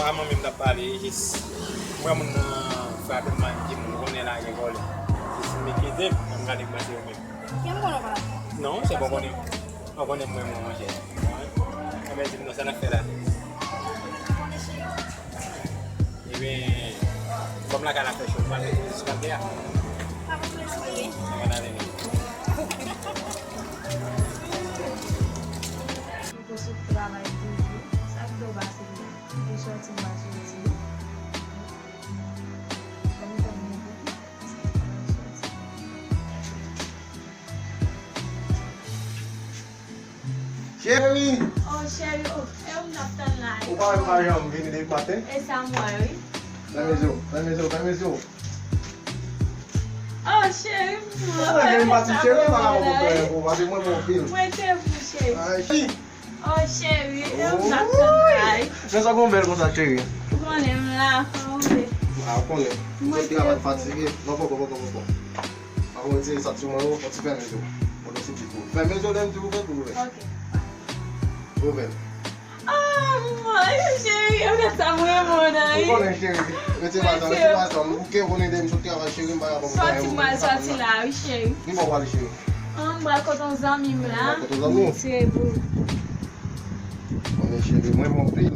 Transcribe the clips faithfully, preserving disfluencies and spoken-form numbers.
A mwen menm t ap pale, jis mwen moun nan frape m, m di moun konnen la gen vòlè. Jis m kite m, m gade kòman se yo menm. Kè m konnen w pa la. Non, se bon konnen. Ou konnen mwen, mwen, monchè. Ebyen, di m non, sa n ap fè la. Ebyen, kòm lakay la fè cho, m pral rete jis kalde a. Pa pou plezi. Mwen ale non. Ou sot travay toujou. Sa k fè w pase la? Ou sòti, m pa soti. Ban m tann mwen pou mwen. Cheri! Oh, cheri, oh, e ou m t ap tann la, wi. Ou pa wè m pa janm vini depi maten? E sa m wè, wi. Fèmen zye w, fèmen zye w, fèmen zye w. Oh, cheri, m. Mwen te vin pati cheri, pa rapò pou fè pou pase mwen bon anpil. Mwen te pou cheri. Ay, cheri. Oh, cheri, e ou m t ap tann la, wi. Men sa gon bèl konsa, cheri. Ou konnen m la, kòman w ye? A, ou konnen. Mwen te travay fatige. Non, poko, poko, poko. Avan w retire sa sou mwen yo, fò w ti fèmen zye w. Fò w ti di tou. Fèmen zye w, lè m di w ouvè l, pou ouvè l. Ok. Ouvè l. Ah, mwen, cheri, yo gade sa mwen renmen w nan, wi. Ou konnen, cheri. Retire bal sa, retire bal sa. M bouke, ou konnen depi m sot travay, cheri, m pa ka konn sa. Sòti, m pral sòti la, wi, cheri. Ki bò w prale, cheri? Ah, m pral kote yon zanmi m la. Ou pral kote yon zanmi w? Se bon. Konnen cheri, mwen renmen w anpil.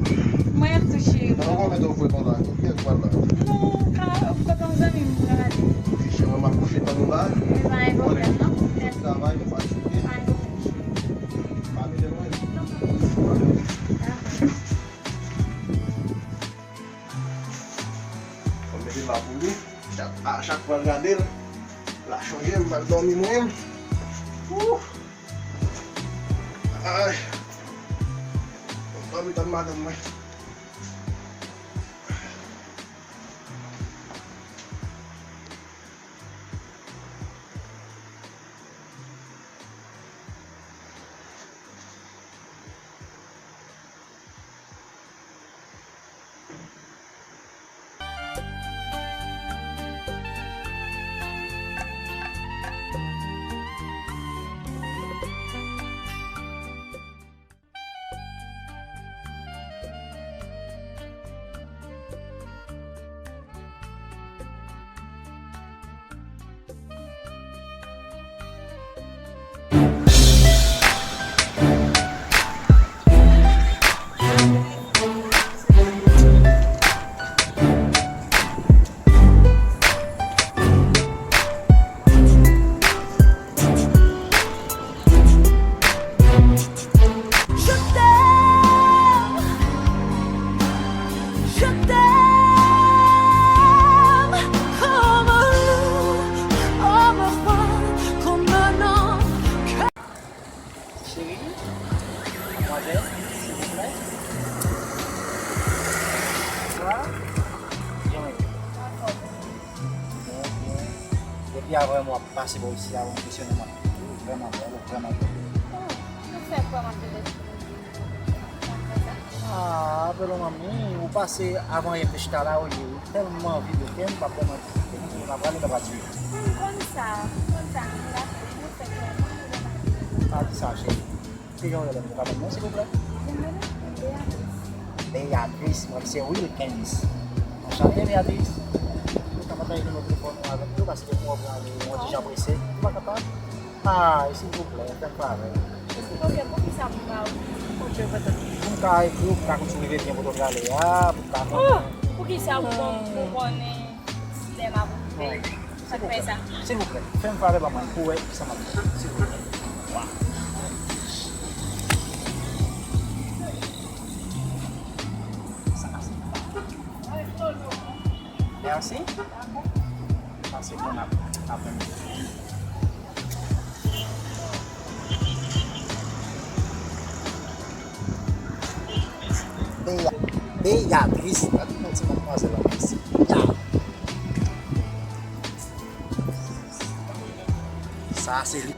Mwen menm tou cheri. Nan yon moman tou fwe konsa, kote w pral la? Non, ka, kote yon zanmi m prale. Ok, cheri, mwen m ap kouche tann ou la. Men pa gen pwoblèm non. Travay, nou fatige. Pa gen pwoblèm cheri. Pa vin lwen. Non. Dakò. Mwen mete la pou li. Chak, a chak fwa l gade l, l ap chonje m, m pral dòmi mwen menm. Ooh. Ay. Dòmi tann madanm mwen. Je t'aime, je t'aime comme un loup, comme un roi, comme un homme. Cheri, madmwazèl, silvouplè. Bonswa. Jan w ye? Byen, byen. Depi avanyè m ap pase bò isi a, ou enpresyone m anpil. Ou vrèman bèl, ou vrèman bèl. Oh, nou fè kwè m ap vin lèspri nou vin nan konsa. Ah, apèl ou manmi, ou pase avanyè m te chita la, ou ye, ou tèlman anvi de kè m, m pa p fè manti. M ap rale, m ap rale. M konn sa, m konn sa, nou la, nou fè kwè m ap vin lèspri nou. Pa di sa, cheri. Ki jan w rele m? Ou ka ban m non, silvouplè? Beyatris. Beyatris, mwen se Wilkens. Anchante, Beyatris. Ou ka pataje nimewo telefòn ou avèk nou, paske mwen prale, mwen ti jan prese. Ou pa kapab? Ah, silvouplè, fè m favè. Ok, poukisa m pa ou? Ok, petèt pou m ka ekri w, pou m ka konn si w rive byen kote w prale a, pou m ka konn. Oh, poukisa ou bon pou konnen lè m ap rive? Sa k fè sa? Silvouplè, fè m favè, ban mwen pou wè kisa m ap fè. Silvouplè. Wa. Sa, sa. Mèsi. Pase bon ap-, aprèmidi. Beya-, Beyatris, gade yon ti madmwazèl la, mèsi. Ya. Sa se li.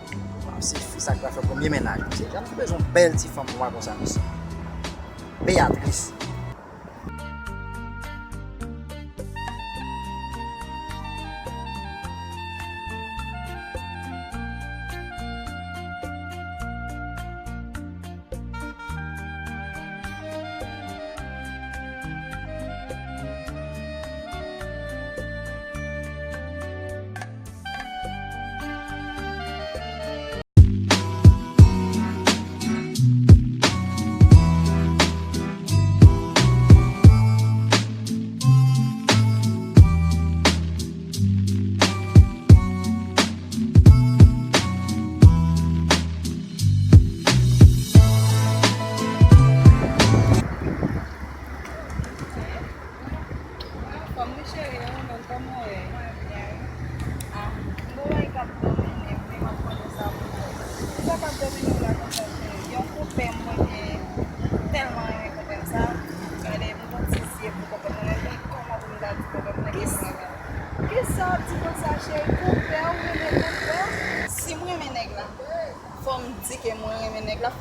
Se fi sa k pral fè premye mennaj. Mesye, jan nou bezwen bèl ti fanm nwa konsa, mesye. Beyatris.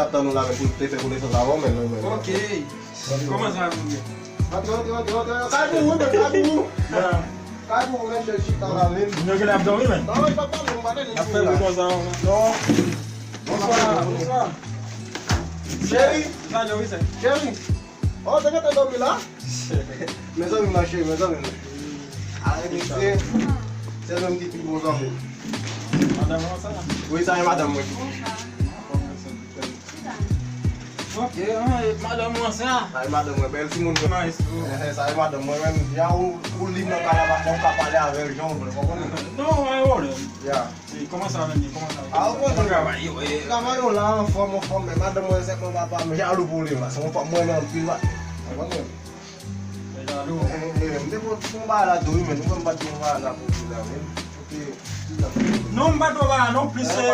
t ap tann ou la menm pou te fè konesans avè w menm, menm, menm. Ok. Kòman sa, moun yo? Antre, antre, antre, antre. Kay pou ou, menm, kay pou ou. Kay pou ou, menm, chèche chita la menm. Moun yo genlè ap dòmi, menm. Non, li p ap dòmi, m pa tande. N ap fè bri konsa, non. Bonswa, bonswa. Cheri. Sa yo, wi, sè. Cheri. Oh, te gentan dòmi la? Mezanmi m nan, cheri, mezanmi m nan. Arete, se, se menm ki pi bon zanmi m. Madanm ou sa? Wi, sa e madanm mwen. Ok, ah, e madanm ou an sa? Sa e madanm mwen, bèl timoun mwen. Maestro. Eh, eh, sa e madanm mwen menm. Ya ou, ou lib nan kay la, ou ka pale avè l jan ou vle, konprann? Non, pa gen pwoblèm. Ya. E kòman sa menm, kòman sa? Ah, ou konn travay yo, eh. Travay yo la, anfòm, anfòm, men madanm mwen sèlman papa, m jalou pou li la. Se yon fanm mwen renmen anpil la. Ou konprann? Ou jalou? Eh, eh, m te pran yon bagay la tou, wi, men ou konn m pa t gen yon bagay la pou li la, men. Ok. Non, m pa t wè bagay non, plis se,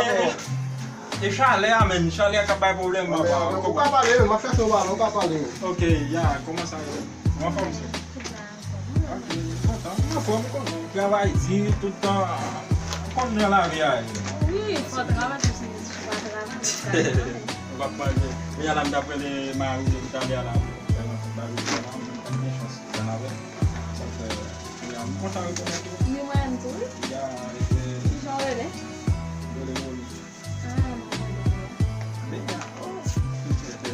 e chalè a, menn. Chalè a k ap bay pwoblèm, papa. Ou ka pale, men, m ap chèche yon bagay, ou ka pale. Ok, ya, kòman sa ye? Ou anfòm, sè? Ok, kontan. M anfòm, ou konnen. Travay di, tout tan. Ou konnen jan lavi a ye. Wi, fò travay, paske si ou pa travay, ou pa travay. Ou p ap manje. Kounye a la, m t ap rele mari w, m t ale a la. Mwen gen chans, m avè l. Sa fè, kounye a, m kontan rekonèt ou. Li wè m tou, wi. Ya, e, kijan w rele? Rele Moris. Ah, m konnen. Benya, oh.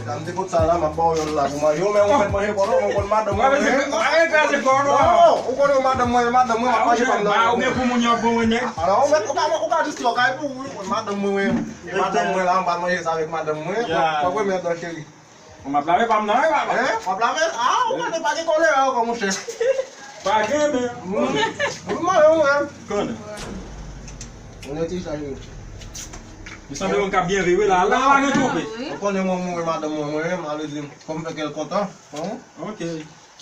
Sa m te pot sa la, m ap ba w yòl la pou manje. Ou menm, ou mèt manje kò non, ou konn madanm mwen. Ou pa kraze kò non. Non, ou konnen madanm mwen, madanm mwen, m ap manje pa m nan. Ba, ou gen pou moun yo bon, nèg. Alò, ou mèt, ou ka, ou ka jis lòkay pou ou, ou konn madanm mwen. E madanm mwen la, m pral manje sa avèk madanm mwen. Ya. Fòk, fòk remèt an cheri. Bon, m ap lave pa m nan, wi, papa. Hein? W ap lave? Ah, ou konnen pa gen kòlera ankò, monchè. Pa gen, men. Wi, mwen, wi. Konnen. Mwen te chaje. Li sanble yon k ap byen viv, wi, la. La, la, gen twonpe. Ou konnen mwen, mwen, madanm mwen, mwen, m ale di, fò m fè kè l kontan. Hein? Ok.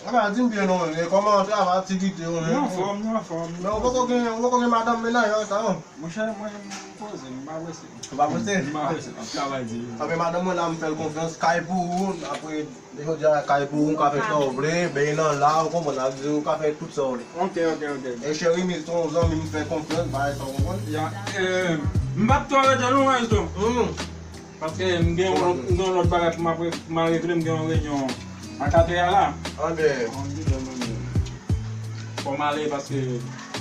Apa, di m byen non, men kòman travay, aktivite yo, men? Nou anfòm, nou anfòm. Men ou poko gen, ou poko gen madanm mennaj an sa, non? Monchè, mwen, m poze, m pa prese. Ou pa prese? M pa prese, m ap travay di. Sa men madanm mwen la, m fè l konfyans, kay pou ou, apre, jodi a, kay pou ou, ou ka fè sa w vle, beny nan la, ou konprann, ak di ou ka fè tout sa w vle. Ok, ok, ok. E cheri, m se yon zanmi, m fè konfyans, bagay sa, ou konprann? Ya, eh, m p ap twò rete non, Maestro. Hmm. Paske m gen yon, m gen yon lòt bagay pou m ap re-, pou m al regle, m gen yon reyinyon a katè a la. Anben. Fò m ale paske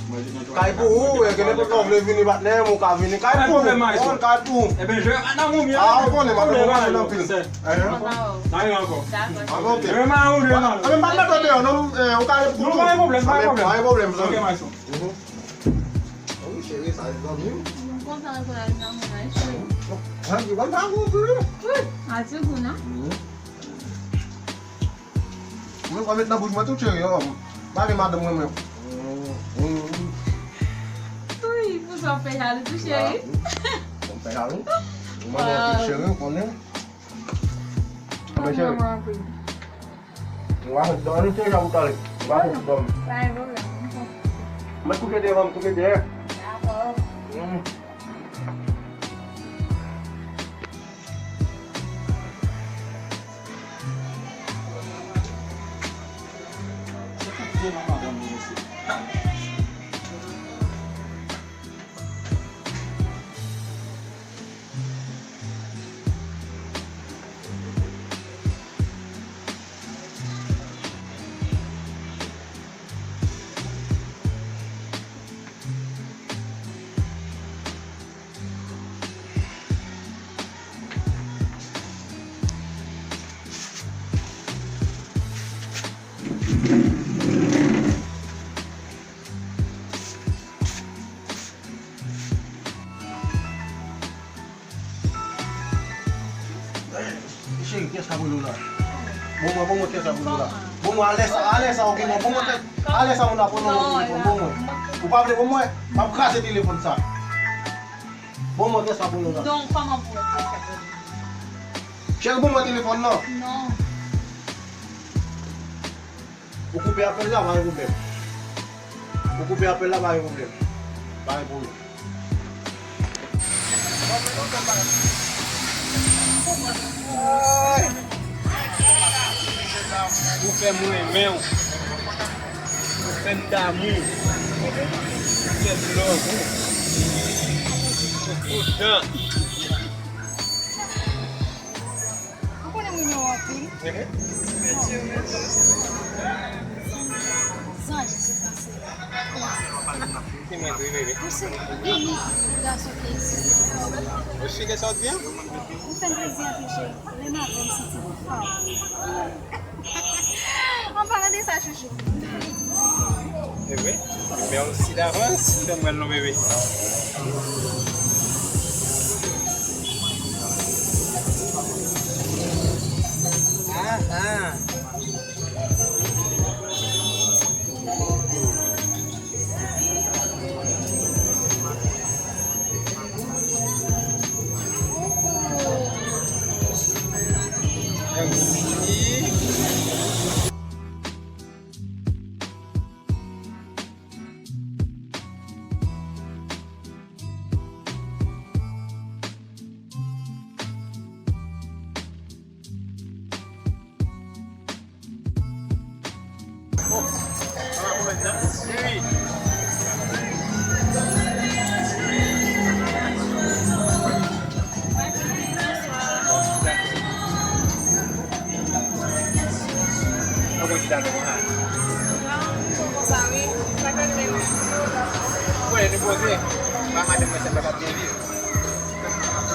mwen gen yon travay. Kay pou ou, e, gen nenpòt lè w vle vini patnè m, ou ka vini. Kay pou ou. Kay pou ou. Ebyen, je, ah, nan moun, ah, ou konnen, m ap pwoblèm anpil. N a yon ankò. Dakò. Ah, ok. Je ma ou, je ma. Anben, m pa t mete w deyò, non, e, ou ka rete pou ou. Non, pa gen pwoblèm, pa gen pwoblèm. Pa gen pwoblèm, zanmi. Ok, Maestro. Mhm. Wi, cheri, sa se zanmi m. M kontan wè w nan mwen, cheri. Zanmi, ban m pa gon tou. Wi, a ti gou, non? Mhm. Mwen, fò met nan bouch mwen tou, cheri, oh. Mare madanm mwen, mwen. Mhm. Wi, pou sa w fè jalou tou, cheri. Wi. Fò m fè jalou. Ou mande anpil, cheri, ou konnen. Mwen, cheri. Mwen, mwen anpil. Ou pa fè dòmi, se jan ou pale. Ou pa fè dòmi. Pa gen pwoblèm. Mwen kouche devan, m kouche dèyè. Dakò. Mm. Se tout vye nan madanm li, mesye. Cheri, kiyès k ap rele w la? Bon mwen, bon mwen, kiyès k ap rele w la? Bon mwen, alè sa, alè sa, ou gen bon mwen, kiyès, alè sa, moun ap rele w nan telefòn, bon mwen. Ou pa vle bon mwen? M ap kraze telefòn sa. Bon mwen, kiyès k ap rele w la? Non, kòman pou mwen, kiyès k ap rele w? Cheri, bon mwen telefòn nan. Non. Ou koupe apèl la, pa gen pwoblèm. Ou koupe apèl la, pa gen pwoblèm. Pa gen pwoblèm. Ay! Ou fè m renmen w. Ou fè m damou. Ou fè m love ou. Ou kontan. Ou konnen m renmen w anpil. Mhm. Zanj, se pase. Se mwen tou, bebe. Ou se inik gason ki egziste. Ou si ke sa w di an? Ou fè m plezi anpil, cheri. Lè m avè w, m santi m fò. An palan de sa, chouchou. E vre? Mèsi davans, fè m wè l non, bebe. Mwen,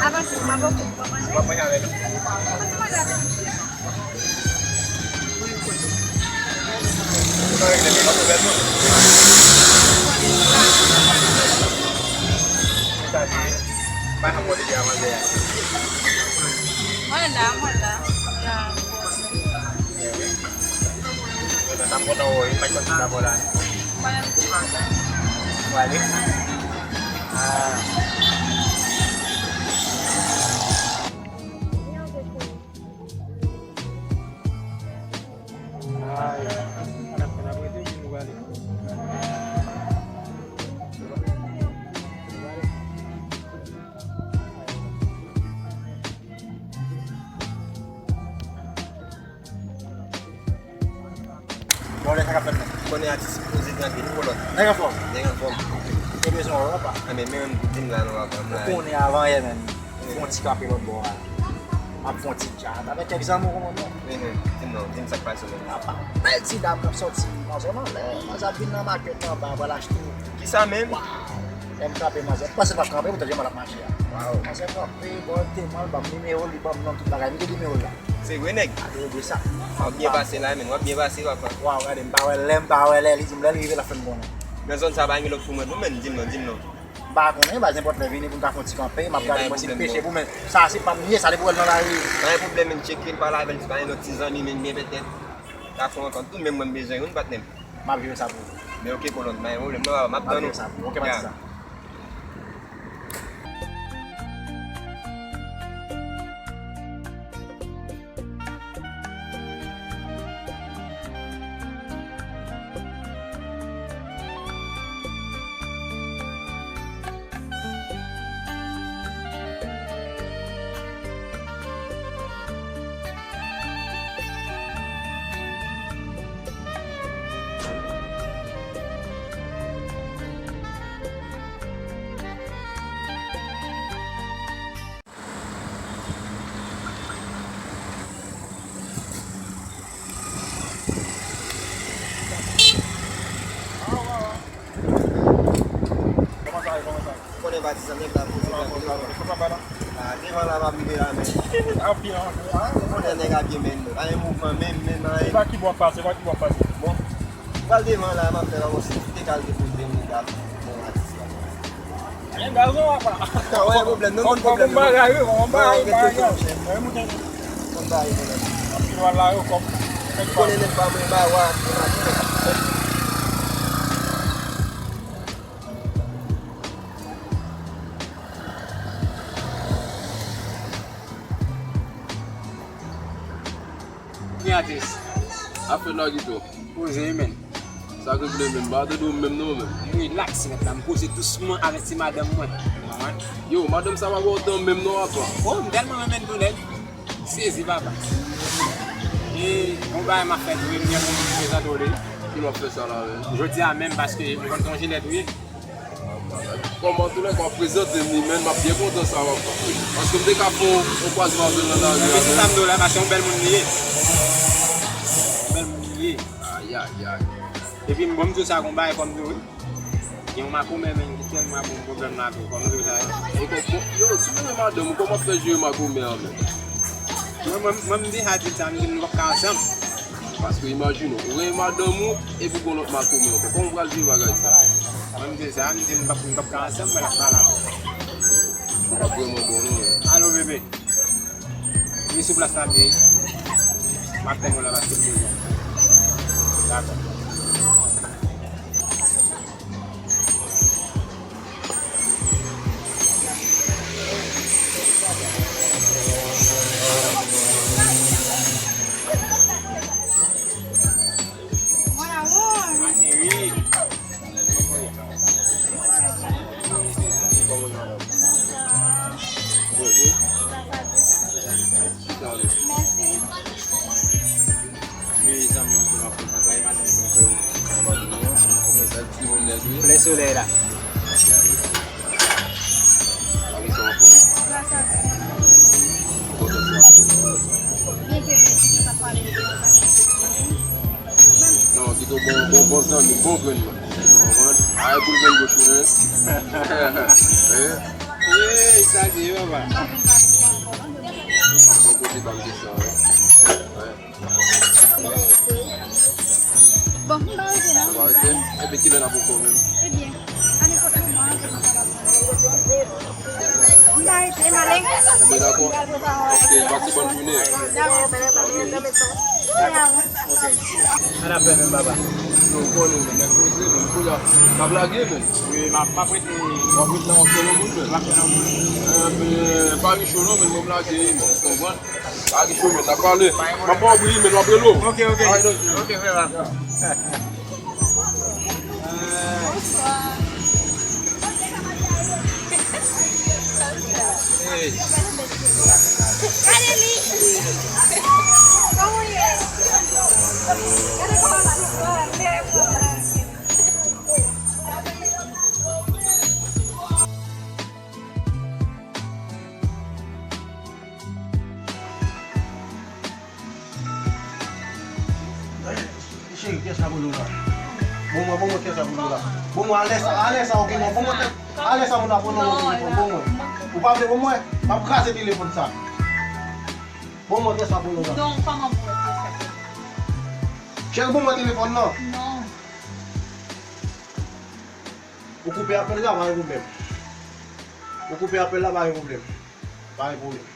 Avanse, m ap oke, w ap manje? W ap manje avè nou? Avanse, manje avè nou. Ou pa regle, men pa pwoblèm, non. Sa vle, pa nan mòde de avanse a. Mwen la, mwen la. Mwen la. Mwen la, m kontan wè w, m pa t konn si w t ap la. Mwen la. Ou ale? Ah. Ay, ann ap, ann ap rete, wi, nou prale. Bon, lè sa k ap fèt la. Konnen atis poze tranke, wi, kolòn. Nèg anfòm. Nèg anfòm. Te bezwen wè w, papa. Anben, men menm pou di m la, non, papa, m la. Ou konnen avan yè, menm. Fè yon ti kanpe lòt bò a. M ap fè yon ti tchat avèk kèk zanmi w konprann non. Di m non, di m sa k pase menm. Apa, bèl ti dam k ap sòti, manzè nan lè, manzè ap vin nan makèt anba, pral achte. Kisa menm? Waw! Lè m kanpe manzè, m panse l p ap kanpe, poutan jan l ap mache a. Waw! Manzè kanpe, bò, l te mal, ban m nimewo, li ban m non, tout bagay, m gen nimewo l la. Se vre, nèg? Gade, yo di sa. W ap byen pase la, menm, w ap byen pase, papa. Waw, gade, m pa wè lè, m pa wè lè, li di m lè li rive, l ap fè m konnen. Nan zòn sa, pa gen lòt pou mwen, non, menm, di m non, di m non. M pa konnen, pa nenpòt lè vini pou n ka fè yon ti kanpe, m ap gade mwen si m peche pou, men sa se pa m ye, sa li pou wè l nan lari. Pa gen pwoblèm, men tcheke l, pale avè l, si pa gen lòt ti zanmi, men byen petèt. Ka fè yon rankont tou, menm mwen m bezwen youn, patnè m. M ap jere sa pou ou. Men oke, kolòn, pa gen pwoblèm, non, m ap tann ou. M ap jere sa pou ou, oke, pa di sa. Kòman sa ye, kòman sa ye? Ou konnen patizan nèg la poze kanpe la. Devan la m ap rive la menm. Anpil anpil. Ou konnen nèg ap gen menm. Pa gen mouvman menm, menm anyen. Pa ki bò w ap pase, pa ki bò w ap pase. Bon. Ou pral devan la, m ap fè la, bon, si te kal de pwoblèm, nèg la. Bon, atis la. Gen gazon apa. Wè, pwoblèm, non, fòk, fòk pwoblèm, m bagay, wi, fòk m bagay, bagay. Mwen, mwen, mwen bagay, pwoblèm. Anpil wal la, yo, kòm. Ou konnen nèg pa mwen, ba, wa, mwen, Gen atis. Afè Nagito. Poze, men. Sa k regle menm? M pa tande w menm non, menm. Relax, nèt la. M poze dousman avèk ti madanm mwen. Ou konprann? Yo, madanm sa pa ba w tan menm non, apa. Oh, m tèlman renmen l tou, nèg. Sezi, papa. E, yon bagay m ap fè tou, m gen pou m prezante w li. Ki lè w ap fè sa la, menm? Jodi a menm, paske m konn se yon jilèt, wi. Bon, antoulèka, w ap prezante m li, men m ap byen kontan sa w ap fè. Paske m te ka fè yon, yon kwazman avè l nan lari a, men. Mesi sa m di w la, paske yon bèl moun li ye. Yon bèl moun li ye. Ayayay. Epi m, bon, m di w sa, gon bagay fò m di w, wi. Gen yon makomè, men, ki tèlman ap bon pwoblèm la tou, fò m di w sa, wi. E kòman, yo, si w renmen madanm ou, kòman w ap fè jere makomè a, men? Mwen, mwen, mwen, m deja di l sa, m di l nou p ap ka ansanm. Paske imajine w, ou renmen madanm ou, epi w gen yon lòt makomè ankò. Kòman w pral jere bagay sa? Mwen, m di l sa, m di l m p ap, m p ap ka ansanm, mwen l ap pale avè w. Sa p ap vrèman bon, non, men. Alo, bebe. Vin sou plas la, bebe. M ap tann ou la, paske m bezwen w. Dakò. Mèsi. Wi, zanmi m, se m ap kontan, sa e madanm mwen, frè. Anba nou an, kòman sa, ti moun nèg wi. Plè solèy la. Mari sa w ap pran? Non, kite w bon, bon, bon zanmi, bon grenn mwen. Ou konprann? Ay, boul vin gòch ou, hein? Hein? Ey, sa di, papa. Bon kote ban m kesyon, hein? Bon, m pa rete non. Ou pa rete? Epi kilè n ap ankò menm? Ebyen, a nenpòt moman, m pa rete, m ale. Ebyen, dakò. Ok, pase bòn jounen. Dakò. Ok. An afè menm, papa. Yo, konnen, men, nèg poze, men, kounye a, n ap lage, men. Wi, m ap, m ap rete. W ap rete la, w ap fè yon moun, men. M ap fè yon moun. Enben, pa gen cho non, men, mwen m lage, men, w konprann? Pa gen cho, men, n ap pale. M ap ba w bri, men, w ap rele w. Ok, ok. Ay, non. Ok, frè, va. Hey. Gade li. Kòman w ye? Gade kòman l ap pale. Cheri, pyès la pou nou la. Bon mwen, bon mwen pyès la pou nou la. Bon mwen, alè sa, alè sa, ok, non, bon mwen, alè sa moun ap pran nan telefòn, bon mwen. Ou pa vle bon mwen? M ap kraze telefòn sa. Bon mwen pyès la pou nou la. Non, kòman pou mwen pyès la? Cheri, bon mwen telefòn nan. Non. Ou koupe apèl la, pa gen pwoblèm. Ou koupe apèl la, pa gen pwoblèm. Pa gen pwoblèm.